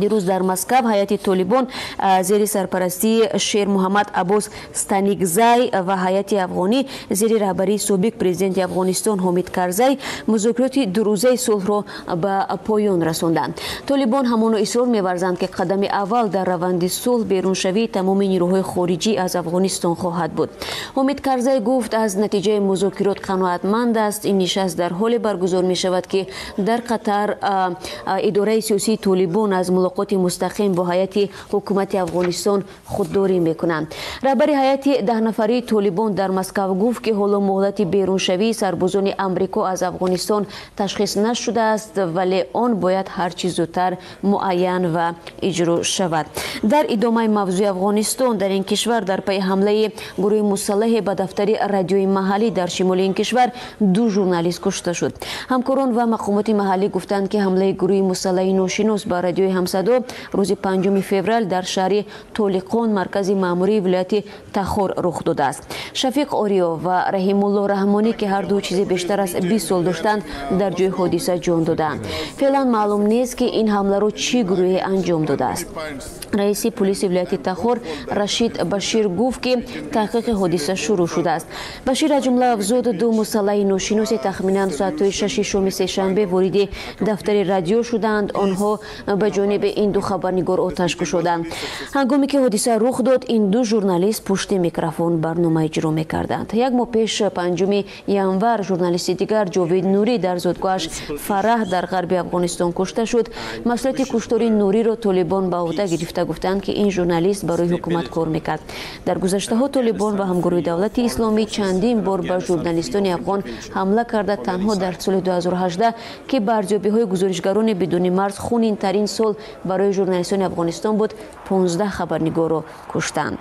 Дирӯз дар Москав ҳайати Толибон зери сарпарастии Шер Муҳаммад Аббос Станикзай ва ҳайати афғонӣ зери раҳбарии собиқ президенти Афғонистон Ҳомид Карзай музокироти дурӯзаи сулҳро ба поён расонданд. Толибон ҳамоно исрор меварзанд, ки қадами аввал дар раванди сулҳ беруншавии тамоми нирӯҳои хориҷӣ аз Афғонистон хоҳад буд. Ҳомид Карзай гуфт, аз натиҷаи музокирот қаноатманд аст. Ин нишаст дар ҳоле баргузор мешавад, ки дар Қатар идораи сиёсии Толибон аз мулоқоти мустақим бо ҳайати ҳукумати Афғонистон худдорӣ мекунанд. Раҳбари ҳайати 10 нафарии Толибон дар Москав гуфт, ки ҳоло муҳлати беруншавии сарбозони Амрико аз Афғонистон ташхис нашудааст, вале он бояд ҳарчи зудтар муайян ва иҷро шавад. Дар идомаи мавзӯи Афғонистон, дар ин кишвар дар пайи ҳамлаи гурӯҳи мусаллаҳе ба дафтари радиои маҳаллӣ дар шимоли ин кишвар ду журналист кушта шуд. Ҳамкорон ва мақомоти маҳаллӣ гуфтанд, ки ҳамлаи гурӯҳи мусаллаҳи ношинос ба радиои Ҳамсадо рӯзи 5 феврал дар шаҳри Толиқон, маркази маъмурии вилояти Тахор, рух додааст. Шафиқ Ориё ва Раҳимулло Раҳмонӣ, ки ҳарду чизе бештар аз 20 сол доштанд, дар ҷои ҳодиса ҷон додаанд. Феълан маълум нест, ки ин ҳамларо чӣ гурӯҳе анҷом додааст. Раиси пулиси вилояти Тахор Рашид Башир гуфт, ки таҳқиқи ҳодиса шурӯъ шудааст. Башир аз ҷумла афзуд, ду мусаллаҳи ношиносе тахминан соатҳои 6-и шоми сешанбе вориди дафтари радио шуданд. Онҳо ба ҷониби ин ду хабарнигор оташ кушоданд. Ҳангоме ки ҳодиса рух дод, ин ду журналист пушти микрофон барнома иҷро мекарданд. Як моҳ пеш, 5 январ, журналисти дигар, Ҷовид Нурӣ, дар зодгоҳаш Фараҳ дар ғарби Афғонистон кушта шуд. Масъулияти куштори Нуриро Толибон ба уҳда гирифта, гуфтанд, ки ин журналист барои ҳукумат кор мекард. Дар гузаштаҳо Толибон ва ҳамгурӯҳи Давлати Исломӣ чандин бор ба журналистони афғон ҳамла карда. Танҳо дар соли 2018, ки ба арзёбиҳои Гузоришгарони бидуни марз хунинтарин сол барои журналистони Афғонистон буд, 15 хабарнигорро куштанд.